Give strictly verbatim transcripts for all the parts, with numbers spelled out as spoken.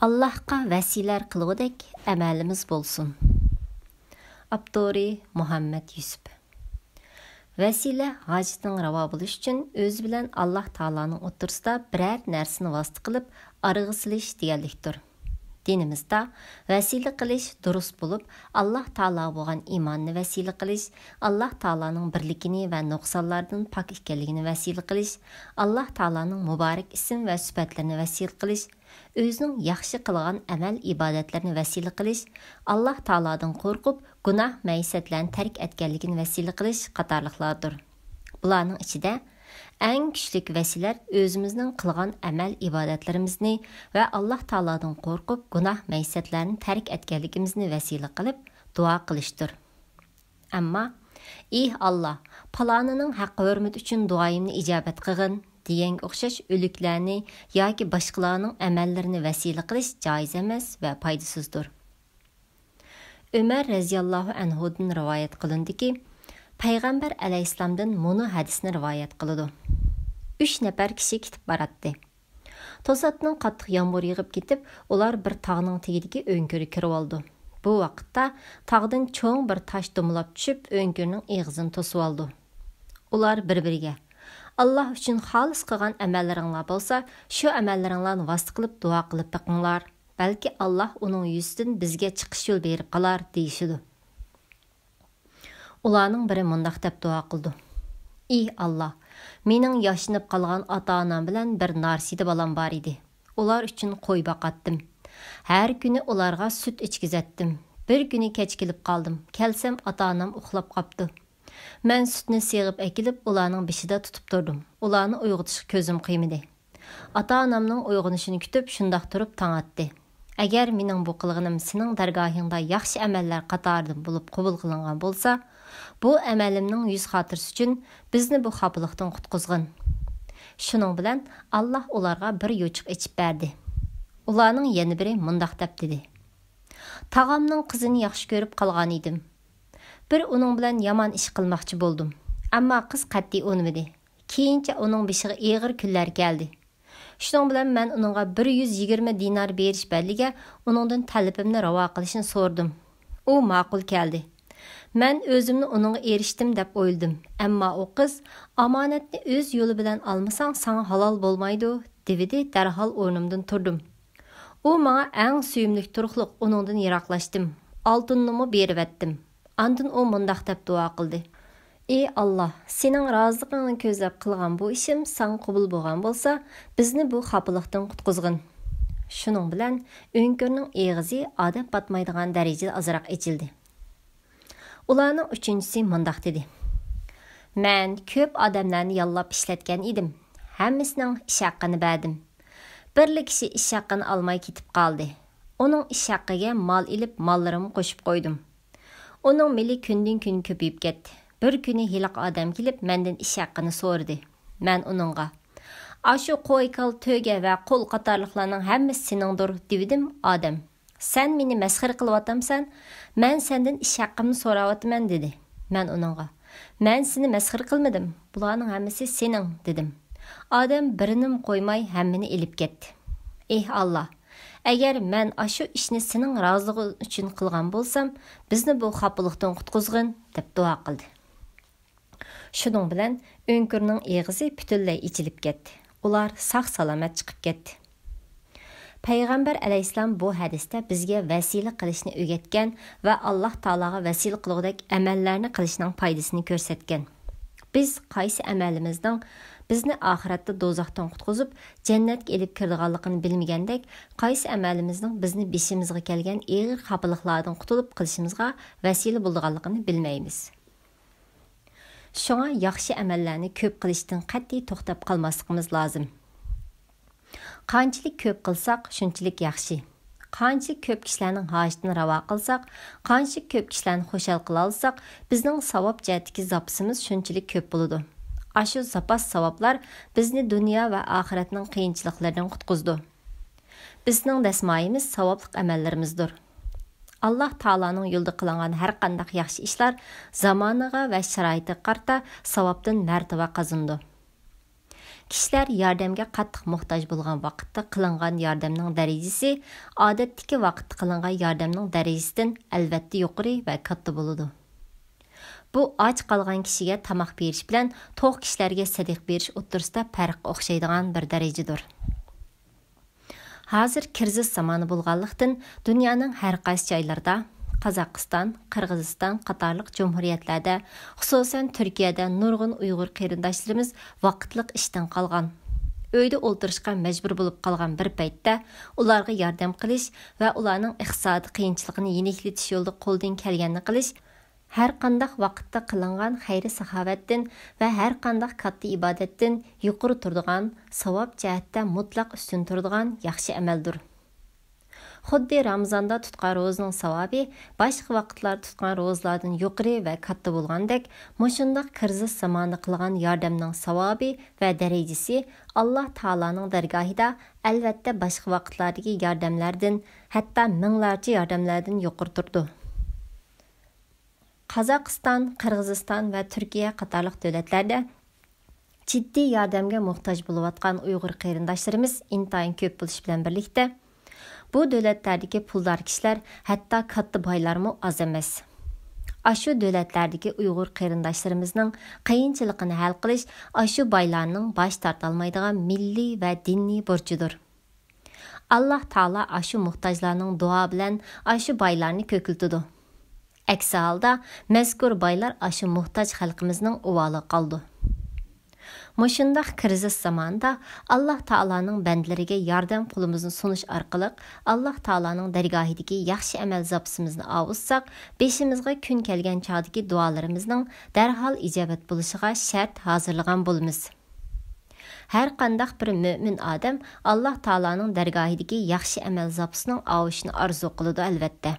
ئاللاھقا ۋەسىلىلەر قىلغۇدەك ئەمەلىمىز بولسۇن. ئاپتورى: مۇھەممەد يۈسۈپ. ۋەسىلە ھاجىتىنىڭ راۋا بولۇشى ئۈچۈن ئۆزى بىلەن ئاللاھ تائالانىڭ ئوتتۇرىسىدا بىرەر نەرسىنى ۋاسىتە قىلىپ ئارىغا سېلىش دېگەنلىكتۇر. دىنىمىزدا ۋەسىلە قىلىش دۇرۇس بولۇپ، ئاللاھ تائالاغا بولغان ئىماننى ۋەسىلە قىلىش، ئاللاھ تائالانىڭ بىرلىكىنى ۋە نۇقسانلاردىن پاك ئىكەنلىكىنى ۋەسىلە قىلىش، ئاللاھ تائالانىڭ مۇبارەك ئىسىم ۋە سۈپەتلىرىنى ۋەسىلە قىلىش، ئۆزىنىڭ ياخشى قىلغان ئەمەل-ئىبادەتلىرىنى ۋەسىلە قىلىش، ئاللاھ تائالادىن قورقۇپ، گۇناھ مەيسەتلەرنى تەرك ئەتكەنلىكىنى ۋەسىلە قىلىش قاتارلىقلاردۇر. بۇلارنىڭ ئىچىدە ئەڭ كۈچلۈك ۋەسىلەر ئۆزىمىزنىڭ قىلغان ئەمەل-ئىبادەتلىرىمىزنى ۋە ئاللاھ تائالادىن قورقۇپ، گۇناھ مەيسەتلەرنى تەرك ئەتكەنلىكىمىزنى ۋەسىلە قىلىپ دۇئا قىلىشتۇر. ئەمما، ئېھ ئاللاھ، پالانىنىڭ ھەققى-ھۆرمىتى ئۈچۈن دۇئايىمنى ئىجابەت قىلغىن دېگەنگە ئوخشاش ئۆلۈكلەرنى ياكى باشقىلارنىڭ ئەمەللىرىنى ۋەسىلە قىلىش جائىز ئەمەس ۋە پايدىسىزدۇر. ئۆمەر رەزىياللاھۇ ئەنھۇدىن رىۋايەت قىلىنىدۇكى، پەيغەمبەر ئەلەيھىسسالامدىن مۇنۇ ھەدىسنى رىۋايەت قىلىدۇ: ئۈچ نەپەر كىشى كېتىپ باراتتى. توساتتىن قاتتىق يامغۇر يېغىپ كېتىپ، ئۇلار بىر تاغنىڭ تېگىدىكى ئۆڭكۈرگە كىرىۋالىدۇ. بۇ ۋاقىتتا تاغدىن چوڭ بىر تاش دومىلاپ چۈشۈپ، ئۆڭكۈرنىڭ ئېغىزىنى توسۇۋالىدۇ. ئۇلار بىر-بىرىگە، «ئاللاھ ئۈچۈن خالىس قىلغان ئەمەللىرىڭلار بولسا، شۇ ئەمەللىرىڭلارنى ۋاسىتە قىلىپ دۇئا قىلىپ بېقىڭلار. بەلكى ئاللاھ ئۇنىڭ يۈزىسىدىن بىزگە چىقىش يول بېرىپ قالار» دېيىشىدۇ. ئۇلارنىڭ بىرى مۇنداق دەپ دۇئا قىلىدۇ: «ئى ئاللاھ، مېنىڭ ياشىنىپ قالغان ئاتا-ئانام بىلەن بىر نارسىدە بالام بار ئىدى. ئۇلار ئۈچۈن قوي باقاتتىم. ھەر كۈنى ئۇلارغا سۈت ئىچكۈزەتتىم. بىر كۈنى كەچ كېلىپ قالدىم. كەلسەم، ئاتا-ئانام ئۇخلاپ قاپتۇ. مەن سۈتنى سېغىپ ئەكېلىپ، ئۇلارنىڭ بېشىدا تۇتۇپ تۇردۇم. ئۇلارنى ئويغىتىشقا كۆزۈم قىيمىدى. ئاتا-ئانامنىڭ ئويغىنىشىنى كۈتۈپ، شۇنداق تۇرۇپ تاڭ ئاتتى. ئەگەر مېنىڭ بۇ قىلغىنىم سېنىڭ دەرگاھىڭدا ياخشى ئەمەللەر قاتارىدىن بولۇپ قوبۇل قىلىنغان بولسا، بۇ ئەمەلىمنىڭ يۈز خاتىرىسى ئۈچۈن بىزنى بۇ خاپىلىقتىن قۇتقۇزغىن.» شۇنىڭ بىلەن ئاللاھ ئۇلارغا بىر يوچۇق ئېچىپ بەردى. ئۇلارنىڭ يەنە بىرى مۇنداق دەپ دېدى: «تاغامنىڭ قىزىنى ياخشى كۆرۈپ قالغان ئىدىم. بىر ئۇنىڭ بىلەن يامان ئىش قىلماقچى بولدۇم. ئەمما قىز قەتئىي ئۇنىمىدى. كېيىنچە ئۇنىڭ بېشىغا ئېغىر كۈنلەر كەلدى. شۇنىڭ بىلەن مەن ئۇنىڭغا بىر يۈز يىگىرمە دىنار بېرىش بەدىلىگە ئۇنىڭدىن تەلىپىمنى راۋا قىلىشىنى سورىدىم. ئۇ ماقۇل كەلدى. مەن ئۆزۈمنى ئۇنىڭغا ئېرىشتىم دەپ ئويلىدىم. ئەمما ئۇ قىز، ئامانەتنى ئۆز يولى بىلەن ئالمىساڭ، ساڭا ھالال بولمايدۇ، دېۋىدى. دەرھال ئورنۇمدىن تۇردۇم. ئۇ ماڭا ئەڭ سۆيۈملۈك تۇرۇقلۇق، ئۇنىڭدىن يىراقلاشتىم. ئالتۇننىمۇ بېرىۋەتتىم. ئاندىن ئۇ مۇنداق دەپ دۇئا قىلدى: ئى ئاللاھ، سېنىڭ رازىلىقىڭنى كۆزلەپ قىلغان بۇ ئىشىم ساڭا قوبۇل بولغان بولسا، بىزنى بۇ خاپىلىقتىن قۇتقۇزغىن.» شۇنىڭ بىلەن ئۆڭكۈرنىڭ ئېغىزى ئادەم پاتمايدىغان دەرىجىدە ئازراق ئېچىلدى. ئۇلارنىڭ ئۈچىنچىسى مۇنداق دېدى: «مەن كۆپ ئادەملەرنى ياللاپ ئىشلەتكەن ئىدىم. ھەممىسىنىڭ ئىش ھەققىنى بەردىم. بىرلا كىشى ئىش ھەققىنى ئالماي كېتىپ قالدى. ئۇنىڭ ئىش ھەققىگە مال ئېلىپ، ماللىرىمنى قوشۇپ قويدۇم. ئۇنىڭ مېلى كۈندىن-كۈن كۆپىيىپ كەتتى. بىر كۈنى ھېلىقى ئادەم كېلىپ، مەندىن ئىش ھەققىنى سورىدى. مەن ئۇنىڭغا، 'ئاشۇ قوي، كال، تۆگە ۋە قول قاتارلىقلارنىڭ ھەممىسى سېنىڭدۇر' دېۋىدىم. ئادەم، 'سەن مېنى مەسخىرە قىلىۋاتامسەن؟ مەن سەندىن ئىش ھەققىمنى سوراۋاتىمەن,' دېدى. مەن ئۇنىڭغا، 'مەن سېنى مەسخىرە قىلمىدىم. بۇلارنىڭ ھەممىسى سېنىڭ,' دېدىم. ئادەم بىرىنىمۇ قويماي ھەممىنى ئېلىپ كەتتى. ئېھ ئاللاھ، ئەگەر مەن ئاشۇ ئىشنى سېنىڭ رازىلىقىڭ ئۈچۈن قىلغان بولسام، بىزنى بۇ خاپىلىقتىن قۇتقۇزغىن، دەپ دۇئا قىلدى. شۇنىڭ بىلەن ئۆڭكۈرنىڭ ئېغىزى پۈتۈنلەي ئېچىلىپ كەتتى. ئۇلار ساق-سالامەت چىقىپ كەتتى. پەيغەمبەر ئەلەيھىسسالام بۇ ھەدىستە بىزگە ۋەسىلە قىلىشنى ئۆگەتكەن ۋە ئاللاھ تائالاغا ۋەسىلە قىلغۇدەك ئەمەللەرنى قىلىشنىڭ پايدىسىنى كۆرسەتكەن. بىز قايسى ئەمەلىمىزنىڭ بىزنى ئاخىرەتتە دوزاختىن قۇتقۇزۇپ، جەننەتكە ئېلىپ كىرىدىغانلىقىنى بىلمىگەندەك، قايسى ئەمەلىمىزنىڭ بىزنى بېشىمىزغا كەلگەن ئېغىر خاپىلىقلاردىن قۇتۇلۇپ قېلىشىمىزغا ۋەسىلە بولىدىغانلىقىنى بىلمەيمىز. شۇڭا ياخشى ئەمەللەرنى كۆپ قىلىشتىن قەتئىي توختاپ قالماسلىقىمىز لازىم. قانچىلىك كۆپ قىلساق، شۇنچىلىك ياخشى. قانچىلىك كۆپ كىشىلەرنىڭ ھاجىتىنى راۋا قىلساق، قانچىلىك كۆپ كىشىلەرنى خۇشال قىلالىساق، بىزنىڭ ساۋاب جەھەتتىكى زاپىسىمىز شۇنچىلىك كۆپ بولىدۇ. ئاشۇ زاپاس ساۋابلار بىزنى دۇنيا ۋە ئاخىرەتنىڭ قىيىنچىلىقلىرىدىن قۇتقۇزىدۇ. بىزنىڭ دەسمايىمىز ساۋابلىق ئەمەللىرىمىزدۇر. ئاللاھ تائالانىڭ يولىدا قىلىنغان ھەرقانداق ياخشى ئىشلار زامانىغا ۋە شارائىتىغا قارىتا ساۋابتىن مەرتىۋە قازىنىدۇ. كىشىلەر ياردەمگە قاتتىق موھتاج بولغان ۋاقىتتا قىلىنغان ياردەمنىڭ دەرىجىسى ئادەتتىكى ۋاقىتتا قىلىنغان ياردەمنىڭ دەرىجىسىدىن ئەلۋەتتە يۇقىرى ۋە كاتتا بولىدۇ. بۇ ئاچ قالغان كىشىگە تاماق بېرىش بىلەن توق كىشىلەرگە سەدىقە بېرىش ئوتتۇرىسىدا پەرققە ئوخشايدىغان بىر دەرىجىدۇر. ھازىر كىرىزىس زامانى بولغانلىقتىن، دۇنيانىڭ ھەر قايسى جايلىرىدا، قازاقىستان، قىرغىزىستان قاتارلىق جۇمھۇرىيەتلەردە، خۇسۇسەن تۈركىيەدە نۇرغۇن ئۇيغۇر قېرىنداشلىرىمىز ۋاقىتلىق ئىشتىن قالغان، ئۆيدە ئولتۇرۇشقا مەجبۇر بولۇپ قالغان بىر پەيتتە، ئۇلارغا ياردەم قىلىش ۋە ئۇلارنىڭ ئىقتىسادىي قىيىنچىلىقىنى يېنىكلىتىش يولىدا قولدىن كەلگەننى قىلىش ھەرقانداق ۋاقىتتا قىلىنغان خەير-ساخاۋەتتىن ۋە ھەرقانداق كاتتا ئىبادەتتىن يۇقىرى تۇرىدىغان، ساۋاب جەھەتتە مۇتلەق ئۈستۈن تۇرىدىغان ياخشى ئەمەلدۇر. خۇددى رامىزاندا تۇتقان روزىنىڭ ساۋابى باشقا ۋاقىتلاردا تۇتقان روزىلاردىن يۇقىرى ۋە كاتتا بولغاندەك، مۇشۇنداق كىرىزىس زامانىدا قىلغان ياردەمنىڭ ساۋابى ۋە دەرىجىسى ئاللا تائالانىڭ دەرگاھىدا ئەلۋەتتە باشقا ۋاقىتلاردىكى ياردەملەردىن، ھەتتا مىڭلارچە ياردەملەردىن يۇقىرى تۇرىدۇ. قازاقىستان، قىرغىزىستان ۋە تۈركىيە قاتارلىق دۆلەتلەردە جىددىي ياردەمگە موھتاج بولۇۋاتقان ئۇيغۇر قېرىنداشلىرىمىز ئىنتايىن كۆپ بولۇشى بىلەن بىرلىكتە، بۇ دۆلەتلەردىكى پۇلدار كىشىلەر، ھەتتا كاتتا بايلارمۇ ئاز ئەمەس. ئاشۇ دۆلەتلەردىكى ئۇيغۇر قېرىنداشلىرىمىزنىڭ قىيىنچىلىقىنى ھەل قىلىش ئاشۇ بايلارنىڭ باش تارتالمايدىغان مىللىي ۋە دىنىي بۇرچىدۇر. ئاللا تائالا ئاشۇ موھتاجلارنىڭ دۇئا بىلەن ئاشۇ بايلارنى كۆكلىتىدۇ. ئەكسى ھالدا، مەزكۇر بايلار ئاشۇ موھتاج خەلقىمىزنىڭ ئۇۋالىغا قالىدۇ. مۇشۇنداق كىرىزىس زامانىدا ئاللا تائالانىڭ بەندىلىرىگە ياردەم قولىمىزنى سۇنۇش ئارقىلىق، ئاللا تائالانىڭ دەرگاھىدىكى ياخشى ئەمەل زاپىسىمىزنى ئاۋۇتساق، بېشىمىزغا كۈن كەلگەن چاغدىكى دۇئالىرىمىزنىڭ دەرھال ئىجابەت بولۇشىغا شەرت ھازىرلىغان بولىمىز. ھەرقانداق بىر مۆمىن ئادەم ئاللا تائالانىڭ دەرگاھىدىكى ياخشى ئەمەل زاپىسىنىڭ ئاۋۇشىنى ئارزۇ قىلىدۇ، ئەلۋەتتە.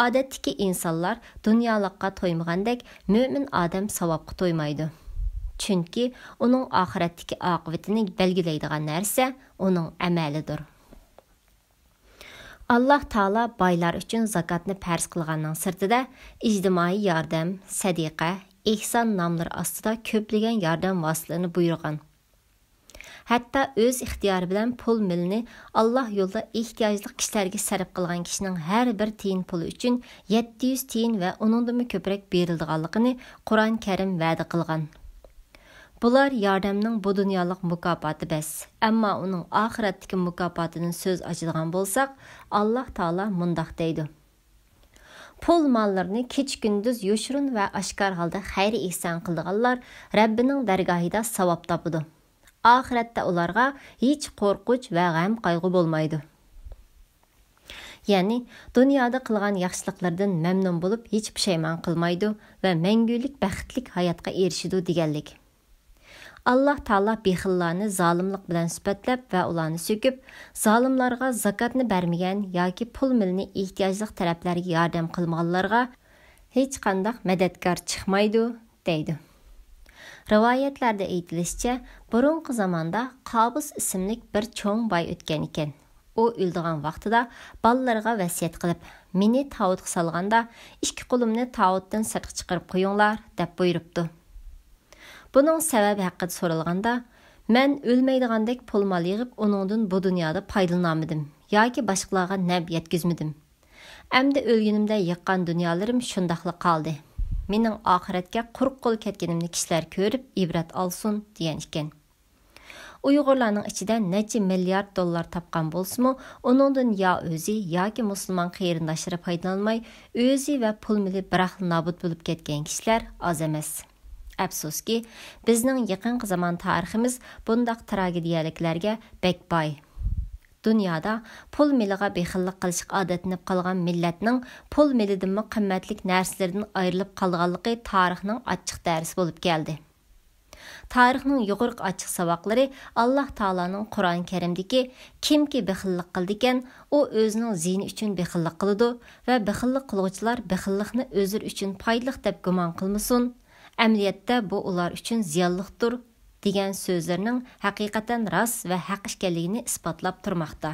ئادەتتىكى ئىنسانلار دۇنيالىققا تويمىغاندەك، مۆمىن ئادەم ساۋابقا تويمايدۇ. چۈنكى ئۇنىڭ ئاخىرەتتىكى ئاقىۋىتىنى بەلگىلەيدىغان نەرسە ئۇنىڭ ئەمەلىدۇر. ئاللا تائالا بايلار ئۈچۈن زاكاتنى پەرز قىلغاننىڭ سىرتىدا، ئىجتىمائىي ياردەم، سەدىقە، ئېھسان ناملىرى ئاستىدا كۆپلىگەن ياردەم ۋاسىتىلىرىنى بۇيرۇغان. ھەتتا ئۆز ئىختىيارى بىلەن پۇل مېلىنى ئاللا يولىدا ئېھتىياجلىق كىشىلەرگە سەرپ قىلغان كىشىنىڭ ھەر بىر تىيىن پۇلى ئۈچۈن يەتتە يۈز تىيىن ۋە ئۇنىڭدىنمۇ كۆپرەك بېرىلىدىغانلىقىنى قۇرئان كەرىم ۋەدە قىلغان. بۇلار ياردەمنىڭ بۇ دۇنيالىق مۇكاپاتى بەس، ئەمما ئۇنىڭ ئاخىرەتتىكى مۇكاپاتىدىن سۆز ئاچىدىغان بولساق، ئاللا تائالا مۇنداق دەيدۇ: پۇل ماللىرىنى كېچە-كۈندۈز يوشۇرۇن ۋە ئاشكارا ھالدا خەير-ئېھسان قىلىدىغانلار رەببىنىڭ دەرگاھىدا ساۋاب تاپىدۇ. ئاخىرەتتە ئۇلارغا ھېچ قورقۇنچ ۋە غەم-قايغۇ بولمايدۇ. يەنى، دۇنيادا قىلغان ياخشىلىقلىرىدىن مەمنۇن بولۇپ، ھېچ پۇشايمان قىلمايدۇ ۋە مەڭگۈلۈك بەختلىك ھاياتقا ئېرىشىدۇ دېگەنلىك. ئاللا تائالا بېخىللارنى زالىملىق بىلەن سۈپەتلەپ ۋە ئۇلارنى سۆكۈپ، زالىملارغا زاكاتنى بەرمىگەن ياكى پۇل مېلىنى ئېھتىياجلىق تەرەپلەرگە ياردەم قىلمىغانلارغا ھېچقانداق مەدەتكار چىقمايدۇ، دەيدۇ. رىۋايەتلەردە ئېيتىلىشىچە، بۇرۇنقى زاماندا قابۇس ئىسىملىك بىر چوڭ باي ئۆتكەن ئىكەن. ئۇ ئۆلىدىغان ۋاقتىدا بالىلىرىغا ۋەسىيەت قىلىپ، مېنى تاۋۇتقا سالغاندا، ئىككى قولۇمنى تاۋۇتتىن سىرتقا چىقىرىپ قويۇڭلار، دەپ بۇيرۇپتۇ. بۇنىڭ سەۋەبى ھەققىدە سورالغاندا، مەن ئۆلمەيدىغاندەك پۇل مال يىغىپ، ئۇنىڭدىن بۇ دۇنيادا پايدىلىنالمىدىم ياكى باشقىلارغا نەپ يەتكۈزمىدىم. ئەمدى ئۆلگىنىمدە يىغقان دۇنيالىرىم شۇنداقلا قالدى. مېنىڭ ئاخىرەتكە قۇرۇق قول كەتكىنىمنى كىشىلەر كۆرۈپ ئىبرەت ئالسۇن، دېگەن ئىكەن. ئۇيغۇرلارنىڭ ئىچىدە نەچچە مىليارد دوللار تاپقان بولسىمۇ، ئۇنىڭدىن يا ئۆزى ياكى مۇسۇلمان قېرىنداشلىرى پايدىلانماي، ئۆزى ۋە پۇل مېلى بىراقلا نابۇت بولۇپ كەتكەن كىشىلەر ئاز ئەمەس. ئەپسۇسكى، بىزنىڭ يېقىنقى زامان تارىخىمىز بۇنداق تراگېدىيەلىكلەرگە بەك باي. دۇنيادا پۇل مېلىغا بېخىللىق قىلىشقا ئادەتلىنىپ قالغان مىللەتنىڭ پۇل مېلىدىنمۇ قىممەتلىك نەرسىلىرىدىن ئايرىلىپ قالغانلىقى تارىخنىڭ ئاچچىق دەرسى بولۇپ كەلدى. تارىخنىڭ يۇقىرىقى ئاچچىق ساۋاقلىرى ئاللا تائالانىڭ قۇرئان كەرىمدىكى، كىمكى بېخىللىق قىلىدىكەن، ئۇ ئۆزىنىڭ زىيىنى ئۈچۈن بېخىللىق قىلىدۇ ۋە بېخىللىق قىلغۇچىلار بېخىللىقنى ئۆزلىرى ئۈچۈن پايدىلىق دەپ گۇمان قىلمىسۇن، ئەمەلىيەتتە بۇ ئۇلار ئۈچۈن زىيانلىقتۇر، دېگەن سۆزلىرىنىڭ ھەقىقەتەن راست ۋە ھەق ئىكەنلىكىنى ئىسپاتلاپ تۇرماقتا.